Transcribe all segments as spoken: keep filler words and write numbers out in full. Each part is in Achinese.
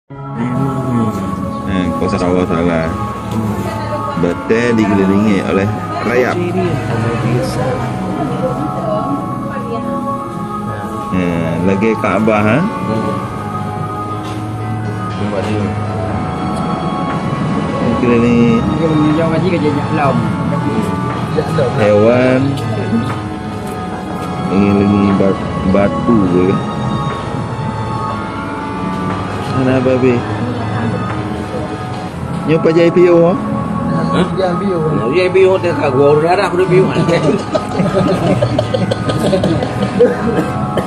Eh, kuasa Allah Taala. Batée dikelilingi oleh rayap. Eh, lagée Kaabah, ha? Dikelilingi hewan. Ini lagi bat-, batu ke? Mana babi? Nyoe pajan piôh, ha? Hah? Pajan piôh. Pajan piôh, teuka gua udah dah, udah piôh.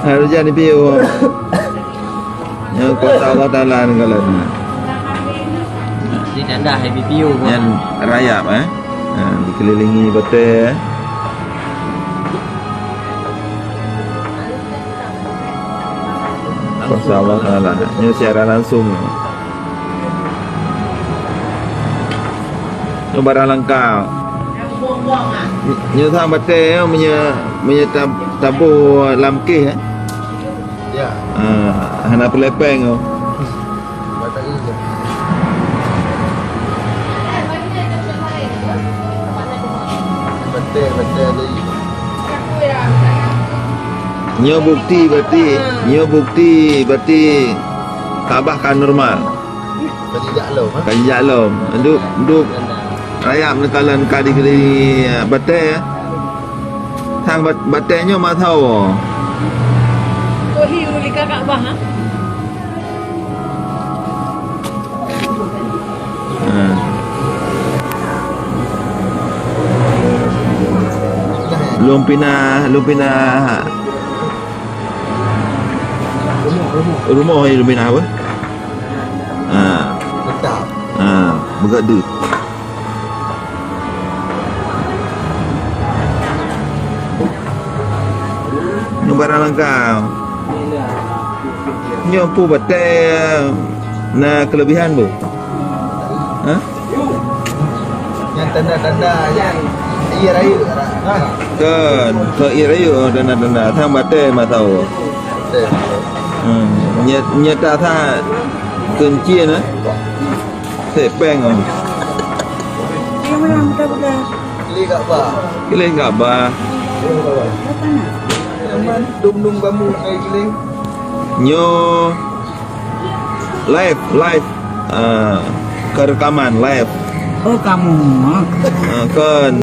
Harus jadi piôh. Nyoe kuasa Allah Taala ni kalau ni. Di dadah, happy piôh. Nyan rayap, eh. Ha, dikelilingi batée, eh. Kuasa Allah Taala. Nyoe siaran langsung. Nyoe barang langka. Nyoe sang batée, eh, meunyoe, meunyoe tab-, taboh lam kéh, eh. Ya. Ah, hana peulepeng, oh. Batang ijo. Betul, betul tadi. Nyoe bukti berarti, nyoe bukti berarti Kaabah ka normal. Ka jijak lom, ha? Ka jijak lom. Duek, duek rayap neukalon ka dikelilingi batée, ya. Sang bat-, batée nyoe masa wo. Kohi ulu lika Kaabah, ha? Ha. Lôn pinah, lôn pinah rumoh, lôn pinah apa? Ha. Tetap. Ha, beugét deuh. Nyoe barang langka. Nyoe peue batée na keulebihan bu? Ha? Nyang tanda-tanda nyang ie rayeuk. Ha. Kon, kon ie rayeuk tanda-tanda. Sang batée masa wo. Batée. Hmm, nyata, nyata that keuncien, eh. Sép péng, oh. Yang mana mudah-mudahan? Kileng Kaabah. Kileng Kaabah. Dum-dum kamoe kai kileng. Nyoe live, live. Ah, keureukaman live. Oh, kamoe, ha? Ah, kon.